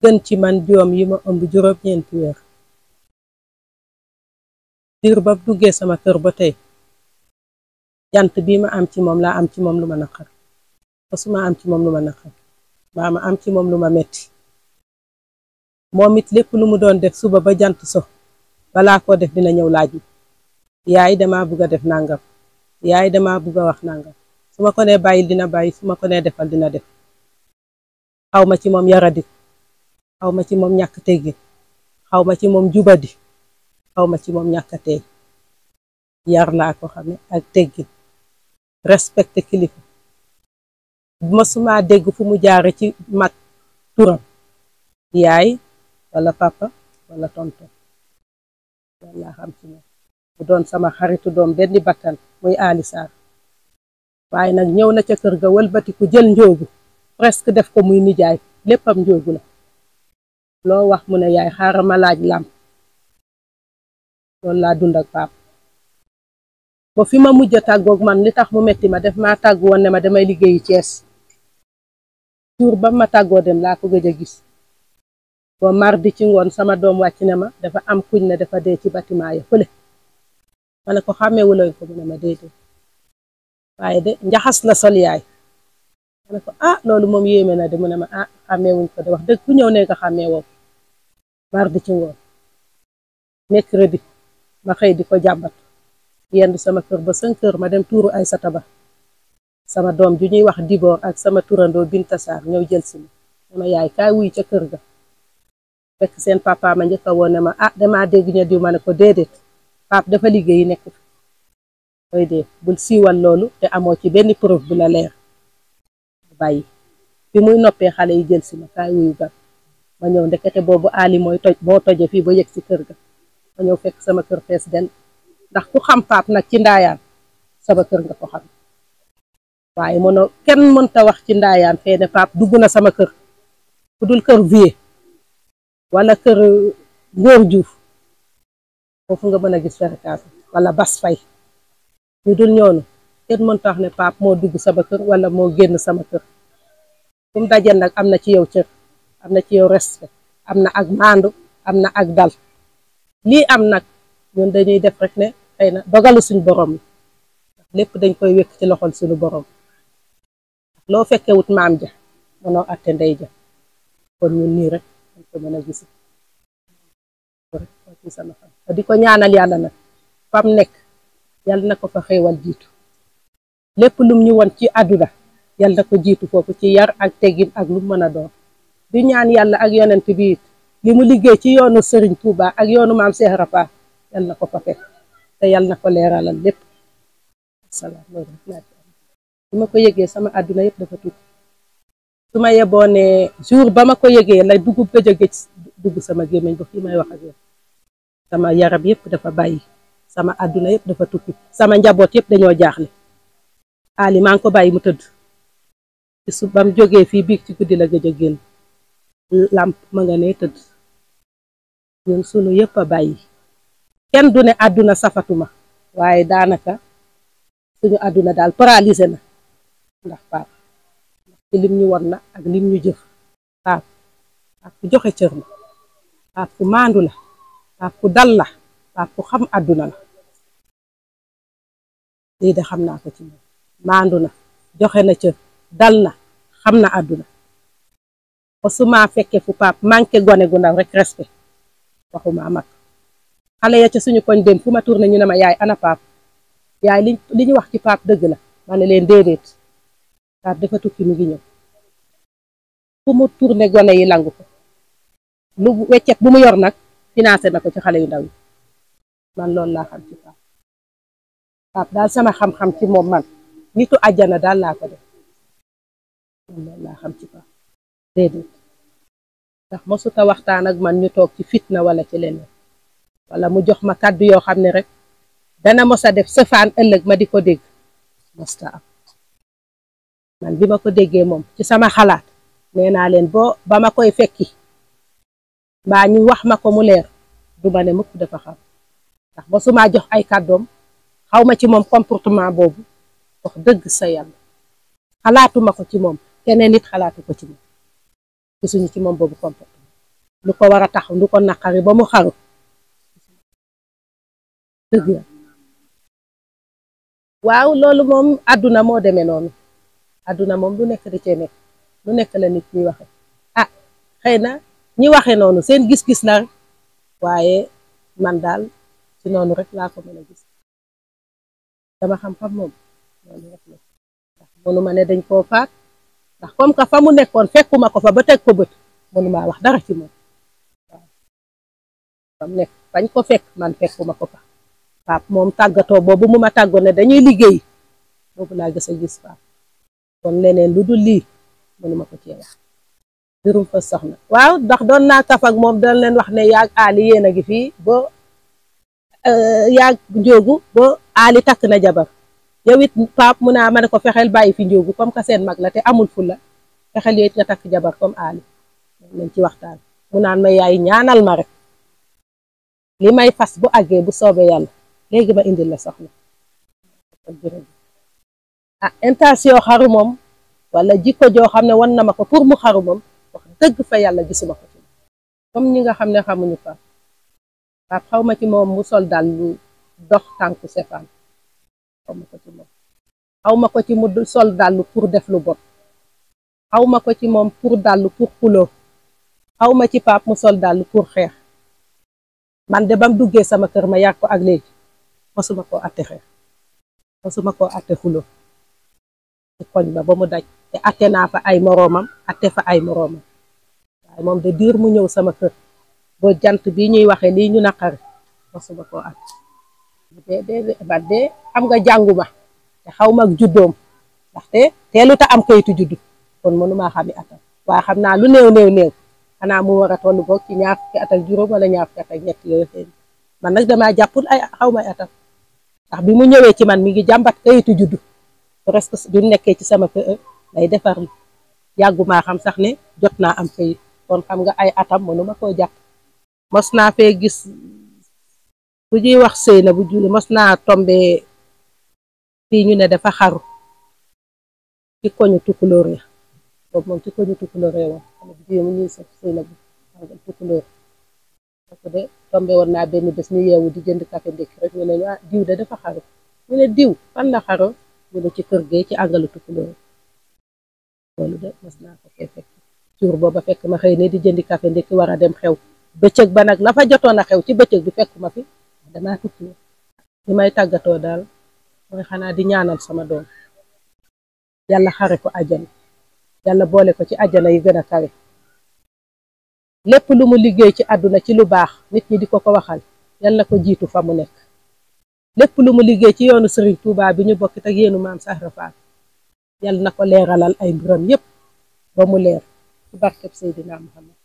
gën ci man doom yi ma ëmb juróom-ñeenti weer diir ba duggee sama kër ba tey jant bii ma am ci moom laa am ci moom lu ma naqar fasuma am ci moom lu ma naqar mbaa ma am ci moom lu ma metti moom it lépp lu mu doon def suba ba jant so balaa koo def dina ñëw laaj mi yaay dama bugg a def nangam yaay dama bugg a wax nangam su ma ko nee bàyyil dina bàyyi su ma ko nee defal dina def xaw ma ci moom yaradik xaw ma ci moom ñàkk teggin xaw ma ci moom jubadi xaw ma ci moom ñàkk teey yar laa ko xame ak teggin respecté kilifa masuma dégg fu mu jaare ci mag turam yaay wala papa wala tonton loolu laa xam ci moom mu doon sama xaritu doom benn bakkan muy Ali Sarr waaye nag ñëw na ca kër ga wëlbati ku jël njóogu presque def ko muy nijaay léppam njóogu la loo wax mu ne yaay xaaral ma laaj làmp loolu laa dund ak pap ba fi ma mujj a tàggoog man li tax mu metti ma def maa tàggu woon ne ma damay liggéeyi Cees jour ba ma tàggoo dem laa ko gëj a gis ba mardi ci ngoon sama doom wàcc ne ma dafa am kuñ ne dafa dee ci bâtiment ya fële ma ne ko xàmmeewuloñ ko mu ne ma déedéet waaye de njaxas la sol yaay ma ne ko loolu moom yéeme na de mu ne ma xàmmeewuñ ko de wax dëgg ku ñëw ne nga xàmmeewoo mardi ci ngoon mercredi ma xëy di ko jàmbat yendu sama kër ba 5 heures ma dem tuuru ay sataba sama doom ju ñuy wax Dibor ak sama turandoo Binta Sarr ñëw jël si ma yaay kaay wuy ca kër ga fekk seen papa ma njëkk a woon ne ma damaa dégg ñu diw ma ne ko déedéet pap dafa liggéeyi nekk fi koy dee bul siiwal loolu te amoo ci benn preuve bu la leer bàyyi fi muy noppee xale yi jël si ma kaay wuyu gar ma ñëw ndekete boobu Ali moo toje fii ba yëg si kër ga ma ñëw fekk sama kër fees del ndax ku xam pap nag ci ndaayaan sama kër nga ko xam waaye kenn mënta wax ci ndaayaan fee ne pap dugg na sama kër ku dul kër vie wala kër Ngóor Juuf foofu nga mën a gis ferekaas wala Bas Fay ñu dul ñoonu kenn mënta wax ne pap moo dugg sama kër wala moo génn sama kër fu mu dajeel nag am na ci yow cër am na ci yow respect am na ak maandu am na ak dal lii am nag ñun dañuy def rek ne xëy na dogalu suñu borom la lépp dañ koy wékk ci loxol suñu borom loo fekkewut maam ja mënoo atte ndey ja kon ñun nii rek dañ ko mën a gis di ko ñaanal yàlla nag fam nekk yàlla na ko fa xéewal jiitu lépp lum ñu won ci àdduna yàlla na ko jiitu foofu ci yar ak teggin ak lu mën a doon di ñaan yàlla ak yonent bi it li mu liggéey ci yoonu Serigne Touba ak yoonu maam Cheikh Rafa yàlla na ko fa fekk te yàlla na ko leeralal lépp salaam loolu rek su ma ko yëgee sama àdduna yëpp dafa tukki su ma yeboo ne jour ba ma ko yëgee la dugub gëj a gëj dugg sama gémmiñ ba fii may wax ak yow sama yaram yëpp dafa bàyyi sama àdduna yëpp dafa tukki sama njaboot yëpp dañoo jaaxle Ali maa ngi ko bàyyi mu tëdd ci su bam jógee fii biig ci guddi la gëj a génn làmp ma nga ne tëdd ñun sunu yëpp a bàyyi kenn du ne àdduna safatuma waaye daanaka suñu àdduna daal paralysé na ndax Pape ci lim ñu won na ak lim ñu jëf Pape ku joxe cër la Pape ku maandu la Pape ku dal la Pape ku xam àdduna la lii de xam naa ko ci moom maandu na joxe na cër dal na xam na àdduna ba su ma fekkee fu Pape manqué gone gu ndaw rek respect waxuma mag xale ya ca suñu koñ dem fu ma tourné ñu ne ma yaay ana Pape yaay li ñu wax ci Pape dëgg la ma ne leen déedéet Pape dafa tukki mi ngi ñëw fu mu tourné gone yi langu ko lu weccet bu mu yor nag financé na ko ci xale yu ndaw yi man loolu laa xam ci Pape Pape daal sama xam-xam ci moom man nitu àjjana daal laa ko def loolu laa xam ci Pape déedéet ndax mosuta waxtaan ak man ñu toog ci fitna wala ci leneen wala mu jox ma kàddu yoo xam ne rek dana mos a def sëfaan ëllëg ma di ko dégg mosta am man bi ma ko déggee moom ci sama xalaat nee naa leen ba ma koy fekki mbaa ñu wax ma ko mu leer du ma ne mukk dafa xam ndax mosuma jox ay kàddoom xaw ma ci moom comportement boobu wax dëgg sa yàlla xalaatuma ko ci moom keneen nit xalaatu ko ci moom gisuñu ci moom boobu comportement lu ko war a tax lu ko naqari ba mu xaru dëgg la waaw loolu moom àdduna moo demee noonu àdduna moom lu nekk di cee nekk lu nekk la nit ñi waxe ah xëy na ñi waxe noonu seen gis-gis la rek waaye man daal ci noonu rek laa ko mën a gis dama xam-xam moom noonu rek la ndax mënuma ne dañ koo faat ndax comme que fa mu nekkoon fekkuma ko fa ba teg ko bët mënuma wax dara ci moom waaw fam nekk bañ ko fekk man fekkuma ko fa Pape moom tàggatoo boobu mu ma tàggoo ne dañuy liggéey boobu laa gis a gis Pape kon leneen lu dul lii mënuma ko cee wax mbirum fa soxna waaw ndax doon naa kaf ak moom dañ leen wax ne yaag Ali yéen a ngi fii ba yaag njóogu ba Ali takk na jabar yow it Pape mu naa ma ne ko fexeel bàyyi fi njóogu comme que seen mag la te amul fu la fexeel yow it nga takk jabar comme Ali nañ ci waxtaan mu naan ma yaay ñaanal ma rek li may fas bu àggee bu soobee yàlla léegi ma indil la soxna ah intention xaru moom wala jikko joo xam ne wan na ma ko pour mu xaru moom wax dëgg fa yàlla gisuma ko ci comme ñi nga xam ne xamuñu Pape xaw ma ci moom mu sol daal lu dox tànku sefaan xaw ma ko ci moom xaw ma ko ci mu sol daal pour def lu bon xaw ma ko ci moom pour daal pour xuloo xaw ma ci Pape mu sol daal pour xeex man de bam duggee sama kër ma yàgg ko ak léegi mosuma koo atte xeex mosuma koo atte xuloo ci koñ ba ba mu daj te atte naa fa ay moroomam atte fa ay moroomam waaye moom de diir mu ñëw sama kër ba jant bi ñuy waxe lii ñu naqari mosuma koo atte ba de xam nga jànguma te xaw ma ak juddoom ndaxte teelu ta am kayitu juddu kon mënumaa xami atam waaye xam naa lu néew xanaa mu war a toll boog ci ñaar fukki at ak juróom wala ñaar fukki at ak ñett yooyu xëy man nag damaa jàppul ay xaw may atam ndax bi mu ñëwee ci man mi ngi jàmbat kayitu juddu presque bi mu nekkee ci sama kër lay defar li yàggumaa xam sax ne jot naa am kayit kon xam nga ay atam mënuma koo jàpp mos naa fee gis bu ñuy wax sëy na bu juli mos naa tombe fii ñu ne dafa xaru ci koñu tukulóor ya boobu moom ci koñu tukulóor ya woon xale bu jigéen mu ñuy sëy na bu xangal tukulóor parce que tombe woon naa benn bés ñu yeewu di jënd café ndékki rek ñu ne ñu diw de dafa xaru ñu ne diw fan la xaro ñu ne ci kër gee ci àngalu tukulóor loolu de mos naa ko fee fekk jour booba fekk ma xëy ne di jëndi café ndékki war a dem xew bëccëg ba nag la fa jotoon a xew ci bëccëg bi fekk ma fi damaa tukki li may tàggatoo daal mooy xanaa di ñaanal sama doom yàlla xare ko àjjana yàlla boole ko ci àjjana yi gën a kawe lépp lu mu liggéey ci àdduna ci lu baax nit ñi di ko waxal yàlla ko jiitu fa mu nekk lépp lu mu liggéey ci yoonu Serigne Touba bi ñu bokkit ak yéenu maam Sahra Fall yàlla na ko leeralal ay mbiram yépp ba mu leer ci barkeb Seydina Muhammad